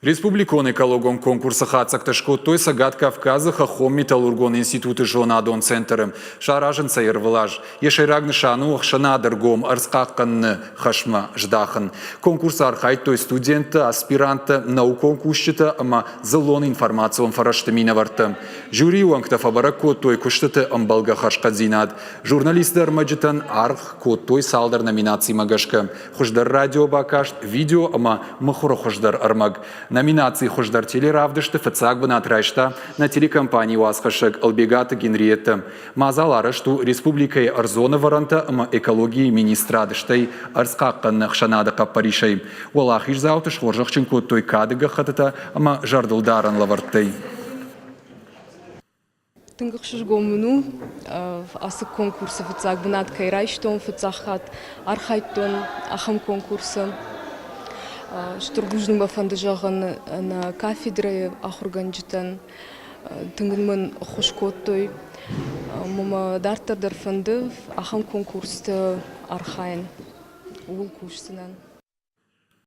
Республикон экологон конкурсы хатдзӕгтӕ скодтой Цӕгат Кавказы хӕххон-металлургон институты зонадон центры. Саразынц ӕй ӕрвылаз. Йӕ сӕйраг нысан у ӕхсӕнады ӕргом ӕрдз хъахъхъӕныны хӕсмӕ здахын. Конкурсы архайдтой студенттӕ, аспиранттӕ, наукон кусджытӕ ӕмӕ дзыллон информацион фӕрӕзты минӕвӕрттӕ. Жюрийы уӕнгтӕ фӕбӕрӕг кодтой куыстыты ӕмбӕлгӕ хӕрзхъӕддзинад. Журналистты ӕрмӕджытӕн аргъ кодтой цалдӕр номинацимӕ гӕсгӕ. Хуыздӕр радиобакаст, видео ӕмӕ мыхуыры хуыздӕр ӕрмӕг. Номинаци «Хуыздӕр телеравдысты» фыццаг бынат райста нӕ телекомпанийы уацхӕссӕг Ӕлбегаты Генриеттӕ. Мадзал арӕзт у республикӕйы ӕрдзон ӕвӕрӕнтӕ ӕмӕ экологийы министрад, стӕй ӕрдзхъахъхъӕныны ӕхсӕнады хъӕппӕрисӕй. Уӕлахиздзауты схорзӕхджын кодтой кады гӕххӕттытӕ ӕмӕ зӕрдылдарӕн лӕвӕрттӕй. Тынг ӕхсызгон мын у, ацы конкурсы фыццаг бынат кӕй райстон, фыццаг хатт архайдтон ахӕм конкурсы. Стыр бузныг мӕ фӕнды зӕгъын нӕ кафедрӕйы ахуыргӕнджытӕн, тынг мын ӕххуыс кодтой. Ӕмӕ мӕ дарддӕр дӕр фӕнды ахӕм конкурсты архайын, ууыл кусдзынӕн.